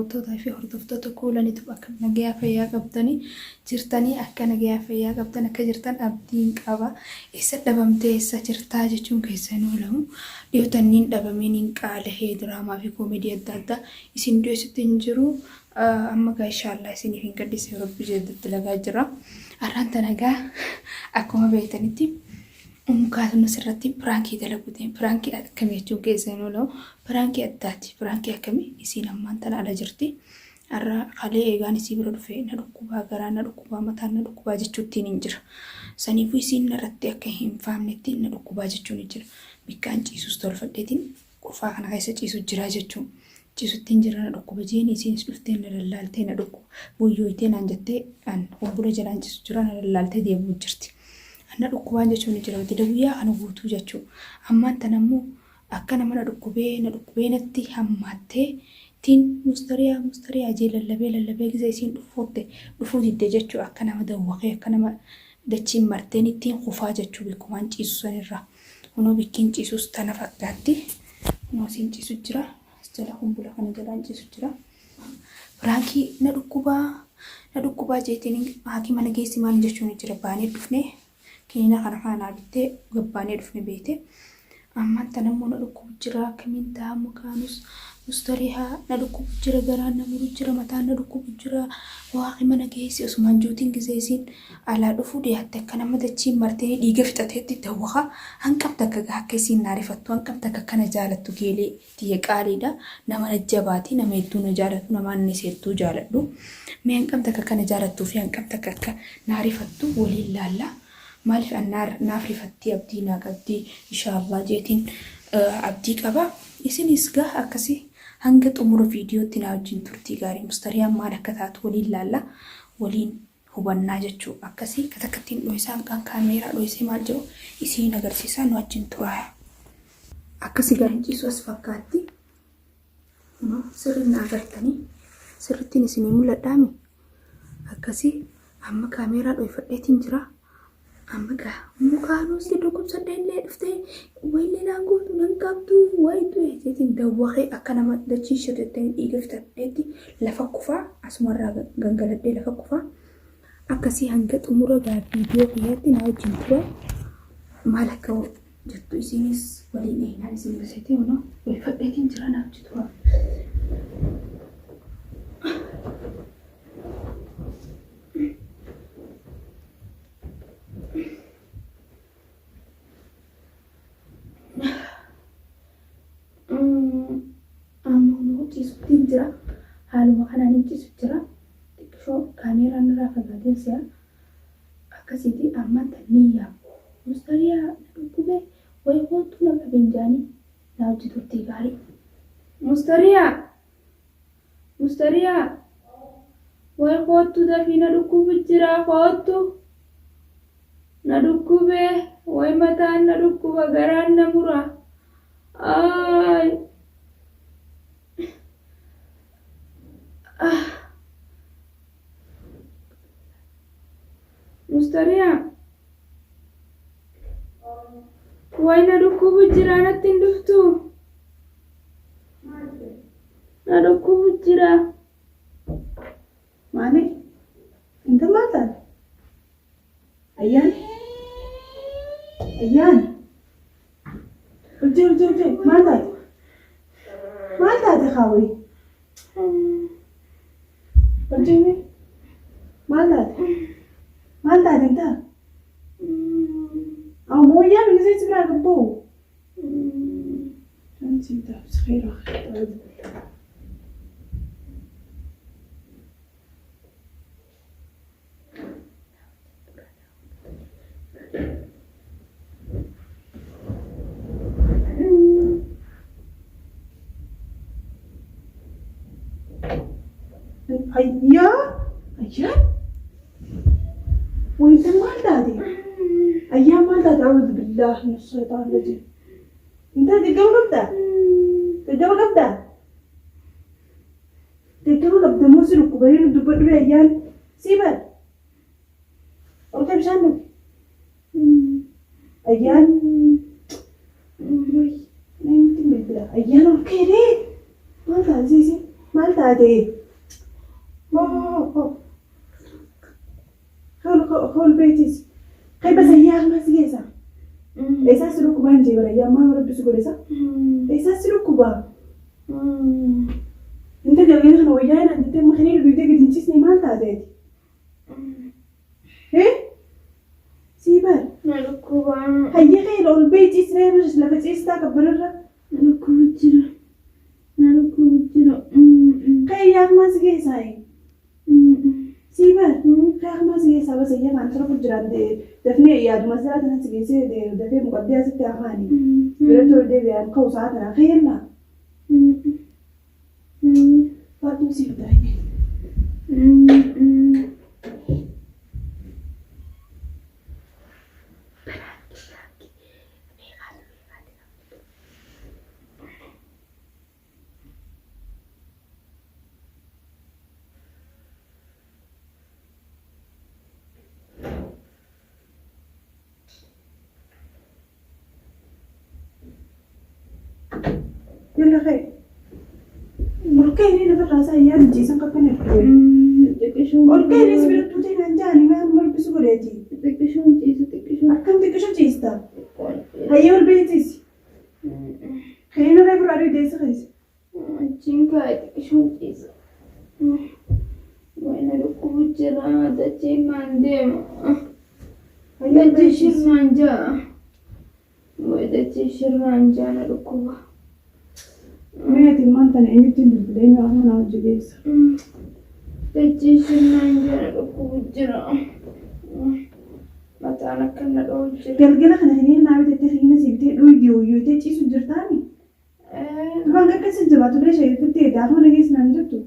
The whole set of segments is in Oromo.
Daawwattootaa fi hordoftoota kuulanitu akka nagayaa fayyaa qabdanii jirtanii akka nagayaa fayyaa qabdan akka jirtan abdiin qaba. Eessa dhabamtee eessa jirtaa jechuun keessan oolamu. Dhiyootan niin dhabamee niin qaalahee diraamaa fi koomedii adda addaa isin dhiyeessutti hin jiru. Amma gaa inshaallah isiniif hin gaddise rabbi jedhutti lagaa jira. Har'aan tana gaa akkuma beektanitti Mukaasuma sirratti piraankii dalaguu deema. Piraankii akkamii jechuun keessa hin oolu. Piraankii addaati. Piraankii akkamii isiin ammaan tana ala jirti. Har'a kalee eegaan isii bira dhufe na dhukkubaa garaa na dhukkubaa mataan na dhukkubaa jechuuttiin hin jira. Saniifuu isiin narratti akka hin faamnetti na dhukkubaa jechuun hin jira. Bikkaan ciisus tolfadheetiin qofaa kana keessa ciisu jira jechuun. Ciisuttiin jira na dhukkuba jeen isiinis dhuftee na lallaaltee na dhukkuba. Boyyooytee naan jettee an humbula jalaan ciisu jira na lallaaltee deebi'u jirti. Na dhukkubaan jechuun ni jira dida guyyaa kana guutuu jechuu. Ammaan tana immoo akka nama na dhukkubee na dhukkubee natti hammaattee tiin mustariyaa mustariyaa jee lallabee lallabee gizee isiin dhufuutte dhufuu didde jechuu akka nama dawwaqee akka nama dachiin marteen ittiin kufaa jechuu bikkumaan ciisu sanirraa. Kunoo bikkiin ciisus tana fakkaatti. Kunoo isiin ciisu jira. As jala humbula kana jalaan ciisu jira. Piraankii na dhukkubaa na dhukkubaa jeetiin haakima na geessi maal jechuun jira baanee dhufne kiniina kana kana naa bittee gabbaanee dhufne beekte. Ammaan tana immoo na dhukkubu jira akkamiin ta'a mukaanus mustarihaa na dhukkubu jira garaan na muru jira mataan na dhukkubu jira haakima na geessi osumaan juutiin gisee isiin alaa dhufuu dhiyaatte akka nama dachiin martee dhiiga fixateetti dawwaqa hanqam takka gaa akka isiin naa rifattu hanqam takka akkana jaalattu geelee tiyya qaaliidha nama na jabaati nama hedduu na jaalatu nama annis hedduu jaaladhu mee hanqam takka akka na jaalattuu fi hanqam takka akka naa rifattu waliin laalla maaliif an naaf rifattii abdii naa qabdii inshaallah jeetiin abdii qaba isinis gaa akkasi hanga xumura viidiyootti naa wajjin turtii gaarii mustariyaan maal akka taatu waliin laalla waliin hubannaa jechuu akkasii ka takkattiin dhoysaa hanqaan kaameeraa dhoysee maal jedhu isiin agarsiisaa nu wajjin turaa. Akkasi gaanchiisu as fakkaatti. Kunoo sirriin na agartanii sirrittiin isinii mul'adhaami. Akkasii amma kaameeraa dhoyfadheetiin jira. Amma gaa mukaanuu si dhukkubsadhee illee dhuftee wayillee naan gootu nan qabdu wayi du'e jeetiin dawwaqee akka nama dachii shirrittee dhiiga fitadheetti lafa kufaa asumarraa gangaladhee lafa kufaa akkasii hanga xumura gaa viidiyoo kiyyaatti naa wajjin tura maal akka jettu isinis waliin eenyaan isin ibsitee kunoo dhoyfadheetiin jira naa wajji tura. Amma kunoo ciisuttiin jira. Haaluma kanaan hin ciisu jira. Xiqqishoo kaameeraan irraa fagaateen si'a. Akkasiiti ammaan tan ni yaabbu. Mustariyaa na dhukkube wayi koottuu na qabeen jaanii na hojii turtii gaarii. Mustariyaa! Mustariyaa! Way koottu dafii na dhukkubu jira koottu. Na dhukkube way mataan na dhukkuba garaan na mura. Aay. Ah. Mustariyaa! Way na dhukkubu jira natti hin dhuftu. Na dhukkubu jira. Maali? Inta maal taate? Ayyaan? Ayyaan? Hojii hojii hojii maal taate? Maal taate kaawwee? Hojii mee? Maal taate? Maal taate inta? Ammoo yaa bilisee si biraa gabboo? Ayyaa ayyaan wayita maal taate ayyaan maal taate a'uudhu billaah min shaytaan rajiim Intala gaggaba qabdaa? Gaggaba qabdaa? Gaggaba qabda moo si dhukkubanii nu dubbadhu bee ayyaan sii bar. Olkee bishaan dhugi. Ayyaan. Wayi eenyutti bilbila? Ayyaan ol kee dee. Maal taate siisi? Maal taate? taate? Ol beetis. Kee bas ayyaa maal si geessa? Eessaa si dhukkubaa hin jee bara ayyaa maal rabbi si godhe isa? Eessaa si dhukkubaa? Inta galgala kana wayyaa inaan jettee amma kiniin dhuydee gadi hin ciisne maal taateeti? Hee? Sii bar. Na dhukkuba. Hayyee kee ol ba'ii ciisree lafa ciistaa qabbanarra. Na dhukkubu jira. Na dhukkubu jira. Kee yaa akmaa si geessaa? Sii bar. Kee akmaa si geessaa bas ayyaa kaan sirra jiraan dafnee yaaduma siraa tana si geessee dafee muqaddee asitti hafaani. Biratti ol deebi'aan ka'u sa'a tana kee yellaa. Faatuu siif daa'ime. Yalla kee. Ol ka'ee lafarraa isaa ayyaan ciisan kakkan ergee. Ol ka'ee si bira tuutee naan jaani maal marbisu godheeti. Xiqqishoon ciisa xiqqishoon. Akkam xiqqisho ciista? Hayyee ol beetis. Ka'ee narraa biraa aduu deessa keessa. Achiin kaa'e xiqqishoon ciisa. Wayna dhukkubu jira dacheen naan deema. Dachee shirnaan ja'a. Way dachee shirnaan ja'a na dhukkuba. Mee ati maal tana eenyutti hin bilbile eenyu afaan naa hojii geessa. Dachee shirnaan ja'a na dhukkubu jira. Mataan akka na dha'u jira. Galgala kana hiniin naa bitattee hiniina si bitee dhuydi hoyyooytee ciisu jirtaani. Duraan akka jabaatu illee ishee fittee daakuma nageessa naan jettu.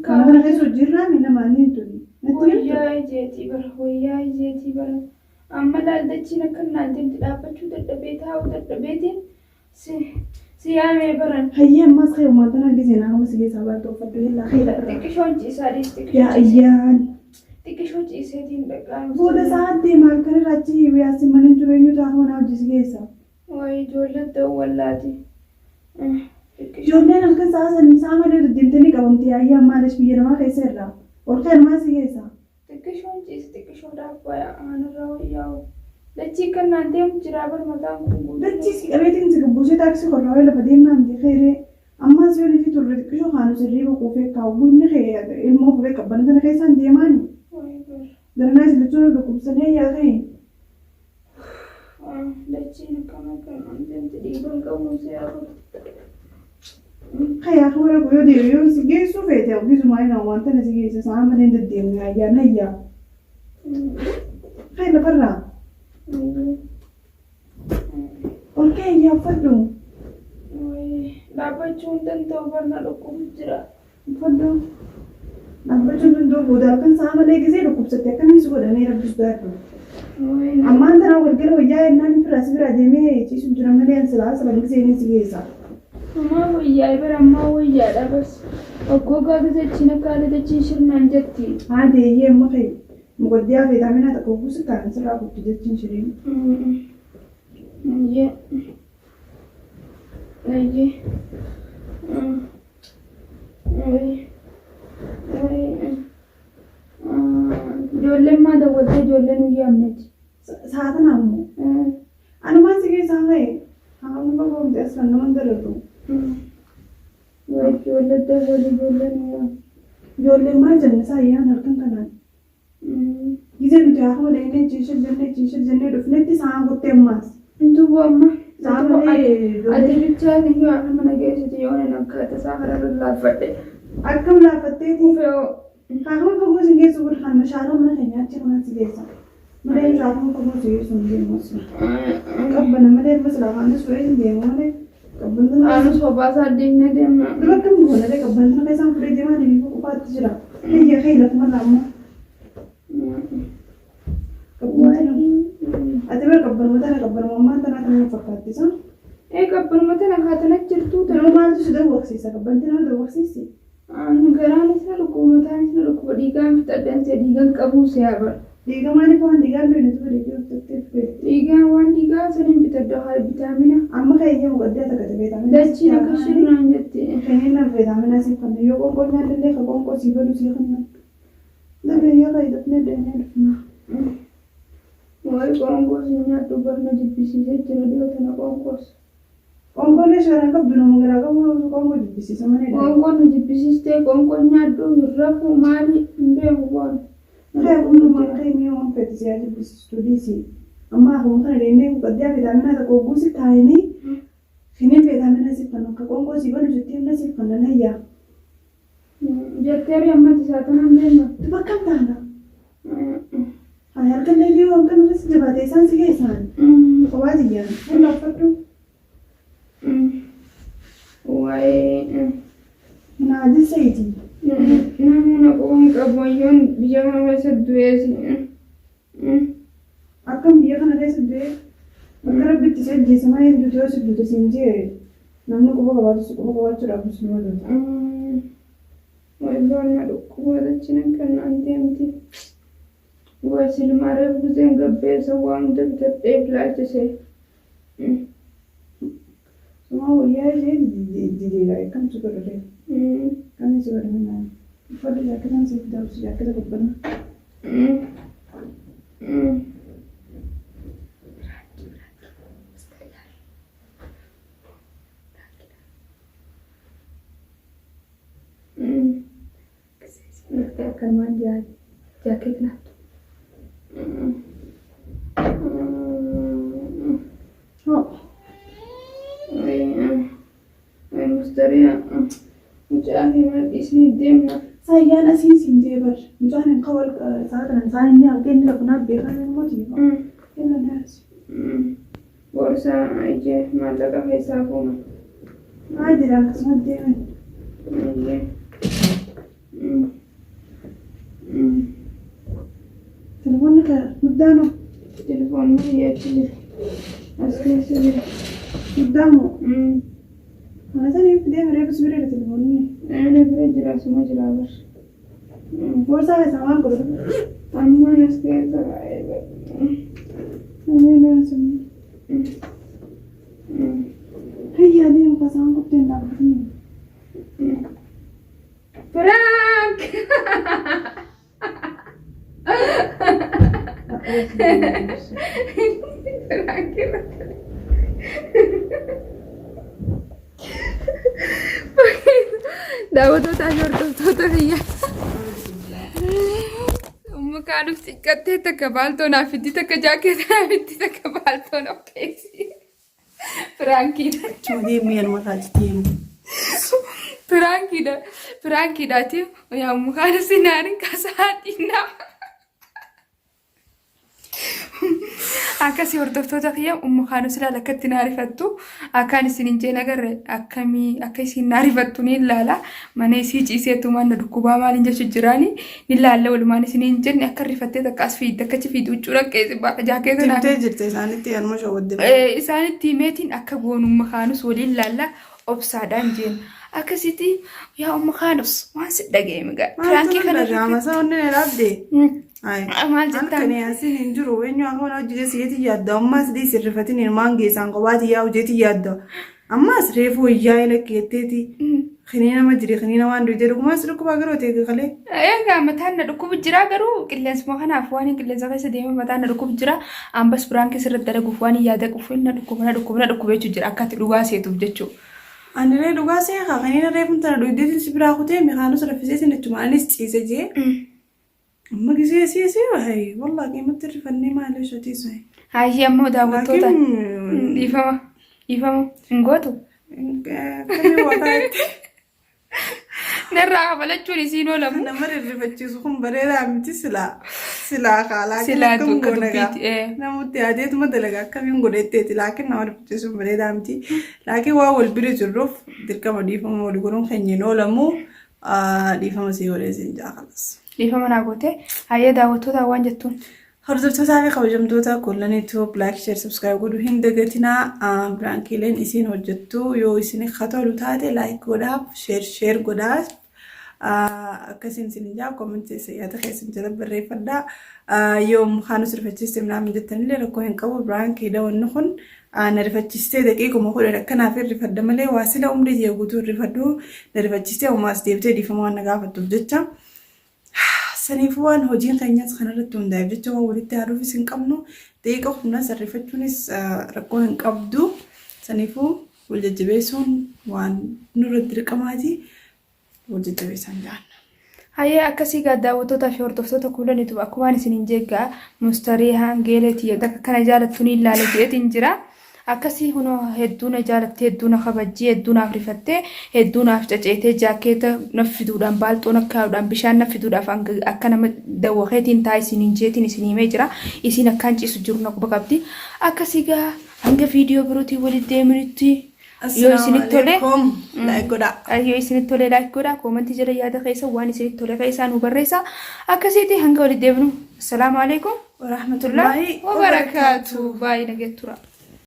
Kana kana keessa hojiirraa mi nama ni tuni. Natti himtu. Wayyaa ijeetii bara wayyaa ijeetii bara amma laal dachiin akka naan deemti dhaabbachuu dadhabee taa'uu dadhabeetiin si si yaamee baran. Hayyee ammas kee uumaan tanaan gisee naa kama si keessaa baattu uffadhu yellaa kee lafarraa. Xiqqishoon ciisaa dhiis Yaa ayyaan. Xiqqishoo ciiseetiin dhaqaa. Booda sa'aat deema halkan irraa achi yaasi mana jiru eenyu ta'a mana hojii si keessa. Wayi ijoollee ta'uu wallaati. Ijoolleen halkan sa'a san sa'a malee deddeemtanii qabamti ayyaan maaliif biyya namaa keessa irraa. Ol kee maal si keessa? Xiqqishoon ciise xiqqishoo dhaabbaa aanarraa wayyaa'u. Dachii kan naan deemu jira bar mataan kun guutuu. Dachii si qabeetiin si gabbuusee taaksii korraa wayi lafa deemnaa miti keeree. Ammas yoo nifi turre xiqqishoo kaanu sirrii boquufee kaawwu inni kee ilmoo fuudhee qabbana sana keessaan deemaani. Wayi bar. Daranaa isin jechuun dhukkubsanii ayyaa kee. Dachiin akkam akka naan deemti dhiiban qabuun si yaa Kaya akka mana yoo deemu yoo si geessuu feete ofiisumaa inni waan tana si geessa sa'a malee hin deddeemne ayyaan hayyaa. Kaya lafarraa. Ol kee ayyaa uffadhu. Dhaabbachuu hin danda'u barna dhukkubu jira. Uffadhu. Dhaabbachuu hin danda'u booda halkan sa'a malee gisee dhukkubsatte akkamiin si godhamee rabbi sodaadhu. Ammaan tanaa galgala wayyaa ennaan biraa si biraa deemee ciisu jira malee an silaa saba gisee inni si geessa. Ammaa wayyaa bara ammaa wayyaadha bas. Oggoogaa gizachiin akka haala dachiin shirnaan jetti. Haa deeyyee amma kee muqaddiyaa feetaaminaa takka kuusi kaan sirraa kuttu jechiin shiriin. Ayyee. Ayyee. Ijoolleen maa dawwaltee ijoolleen hin yaamneeti. Sa'a tanaa immoo. Anumaan si keessaa ka'e. Haa amma boomte as kan nama dararru. Ijoollee dawwali ijoolleen hin yaamne. Ijoolleen maal jenna isaa ayyaan halkan kanaan. Gisee nuti haa kana dhaqnee ciishir jennee ciishir jennee dhufnetti sa'aan kuttee ammaas. Duuba amma. Sa'a malee Ati bichaa iyyuu akka mana geessitu yoo nan akka tasaa kanarra laaffadhe. Akkam laaffatteeti. Kufee hoo. Haakama fagoo si geessu godha kan shaalaa mana keenya achi kanaan si geessa. Malee shaakama fagoo si geessu hin deemu asuma. Qabbana malee amma silaa kaanis fudhee hin deemu malee qabbana. Anus kophaa deemnee deemna. Dura akkam goona malee qabbana sana keessaan fudhee deemaa deemee qofaatti jira. Hayya kee lafumarraa ammoo. Ati bara qabbanuma tana qabbanuma ammaan tanaa kana fakkaattisa. Ee qabbanuma tana kaatana jirtuu tana. Nama maaltu si dawwaqsiisa? Qabbanti nama dawwaqsiisi? Garaanis na dhukkuba mataanis na dhukkuba dhiigaan fixadhaan si'a dhiigan qabuu si'a bara. Dhiiga maaliif waan dhiigaan du'e nuti fedhe jiru jettee fedhe. Dhiigaa waan dhiigaa saniin bitadha haa vitaamina. Amma kayyee muqaddee takka vitaamina. Dachiin akka shirnaan jetti. Kiniina vitaamina siif kenna yoo qoonqoo nyaadallee ka qoonqoo sii badu sii kenna. Dafee kayi dafnee deemnee dhufna. Wayi qoonqoos hin nyaadhu barna jibbisiisee jira dhiyoo tana qoonqoos. Qoonqoolee sharan qabdu nama garaa qabu qoonqoo jibbisiisa malee. Qoonqoon na jibbisiistee qoonqoon nyaadhu hin rafu maali hin beeku qoon. Kee humnuma kee mi'a waan feete si haa jibbisiistu dhiisi. Amma akkuma kana deemnee muqaddee vitaamina tokko guusi kaayanii kiniin vitaamina siif kennan ka qoonqoo sii banu sitti himna siif kennan hayyaa. Jetteeri ammatti isaa tanan deema. Duba akkam taana? Halkan leelii waan kana irratti jabaate isaan si geessaan. Kophaa tiyyaan. Fuula uffadhu. Wayi Naa jilseeti. Namni na quban qabu ayyoon biyya kana keessa du'eesi. Akkam biyya kana keessa du'ee bakka rabbitti si ajjeese malee hin duute yoo si duute siin jee namni quba qabaatu si quba qabaachuudhaaf muslima duuta. Wayi loon na dhukkuba dachiin akka naan deemti. Wayi silmaareef gizeen gabbeessa waan hunda bitadheef laalchise. Sumaa wayyaa ishee dideera akkam si godhate akkamii si godhame naan uffadhu jaakketaan siif daawwisu jaakketa qabbana. Akkanumaan jaakkeet naattu. Hoo Mustariyaa mucaa fi dhiisni deemna. Sayyaan asiin siin jee bar mucaan hin kawal isaa kana isaan inni halkee inni rafunaa beekan immoo tiifa. Kenna naas. Boorsaa ijee maallaqa keessaa fuuna. Haa jira akkasuma deeman. Telefoonni ka guddaanoo Telefoonni biyyaatti jira. As keessa jira. guddaamoo mana saniif deeme reefus bira jira telefoonni. Ana bira jira asuma jira bar. Boorsaa keessaa maal godhatu? Ammaan as keessa baay'ee Ayyee naas. Hayyaa deemu kasaan kuttee hin dhaabbatanii. Prank! Prank irratti. Daawwattoota fi hordoftoota biyya. Mukaan uf xiqqattee takka baaltoo naaf fiddi takka jaakeeta naaf fiddi takka baaltoo naaf keessi. Piraankiidha. Achuma deemee anuma irraa deemu. Piraankiidha. Piraankiidhaati. Yaa mukaan sinaarin kasaatiin nama. Akkasii hordoftoota kiyya ummu kaanus ilaala akkatti na arifattu akkaan isin hin jeen agarre akkamii akka isin na arifattu ni ilaala mana isii ciiseetu mana dhukkubaa maaliin jechu jiraani ni ilaalla walumaan isin hin jenne akka rifattee takka as fiidde akka achi fiidde huccuu raqqeessi jaakeetu naa Timtee jirte isaanitti anuma shawwadde. Isaanitti himeetiin akka goonu ummu kaanus waliin laalla obsaadhaan jeen akkasitti yaa ummu kaanus waan si dhaga'e migaa piraankii kana Dhaga'ama isaa onnee na dhaabde. Maal jettaan? Halkan asiin hin jiru eenyu akka mana hojii si'eeti yaadda ammas dhiis hirrifatin ilmaan geessaan kophaati yaa hojeeti yaadda ammas reefu wayyaa ila keetteeti kinii nama jire kinii nama waan duute dhugumas dhukkubaa garuu ta'e kalee. Egaa mataan na dhukkubu jira garuu qilleensuma kanaaf waan hin qilleensa keessa deeme mataan na dhukkubu jira ambas biraan keessa irratti dalaguuf waan hin yaada qufu na dhukkuba na dhukkuba na dhukkuba jechuu jira akka ati dhugaa seetuuf jechuu. Ani ree dhugaa seeqa kiniina reefuun tana dhuydeetiin si biraa kutee mikaanus raffisee sin achuma anis ciise jee. Amma gisee siisee wayi wallaahi qiimatti rifannee maali shotiisa. Hayyee ammoo daawwattoota Laakiin dhiifama dhiifama hin gootu. akkamii waa ta'etti Narraa kafalachuun isiin oolamu. nama rirrifachiisu kun bareedaa miti silaa silaa kaalaa Silaa akkam akka goona gaa dubbiitti. Namooti yaadeetuma dalagaa akkamiin godhetteeti laakiin nama rifachiisuun bareedaa miti laakiin waan wal bira jirruuf dirqama dhiifama wal godhuun keenya hin oolamu dhiifama sii godhee siin jaa kalas. Dhiifama naa goote hayyee daawwattoota waan jettuun. Hordoftootaa fi kabajamtoota kullaniitu like, share, subscribe godhuu hin dagatinaa. Piraankiileen isiin hojjettu yoo isin tolu taate like godhaaf, share share godhaaf. Akkasiin isin ijaa koomentii yaada keessan jala barreeffadhaa. Yoom kaanus rifachiiste minaamin jettanillee rakkoo hin qabu. Piraankiidha wanni kun. Na rifachiistee daqiiquma 10 akkanaaf hin rifadha malee waa sila umrii tiyya guutuu hin rifadhu. Na rifachiistee homaas deebitee dhiifama waan na gaafattuuf jecha. Saniifuu waan hojiin keenyas kanarratti hundaa'eef jecha waan walitti haaduufis hin qabnu. Daqiiqa 10 sarrifachuunis rakkoo hin qabdu. Saniifuu wal jajjabeessuun waan nurratti dirqamaati. Wal jajjabeessaan ja'an. Hayyee, akkasii gaa daawwattootaa fi hordoftoota Kuulanitu, akkumaan isiniin jeeggaa mustariihaan geelee tiyya takka kana jaalattu ni ilaala jeetiin jira. Akkasii kunoo hedduu na jaalattee, hedduu na kabajjii, hedduu naaf rifattee, hedduu naaf caceetee, jaakkeeta na fiduudhaan, baalxoo na kaa'uudhaan, bishaan na fiduudhaaf akka nama dawwakeetiin taa isiniin jeetiin isin himee jira. Isiin akkaan ciisu jiru na quba qabdi. Akkasii gaa hanga viidiyoo birootiin walitti deemnutti, yoo isinitti tole Assalaamu alaikum. Like godhaa. Yoo isinitti tole like godhaa, koomantii jala yaada keessa waan isinitti tole keessaa nu barreessa. Akkasiiti hanga walitti deebinu. Assalaamu alaikum Warahmatullaahi wabarakaatu. Baay'ee nageet tura.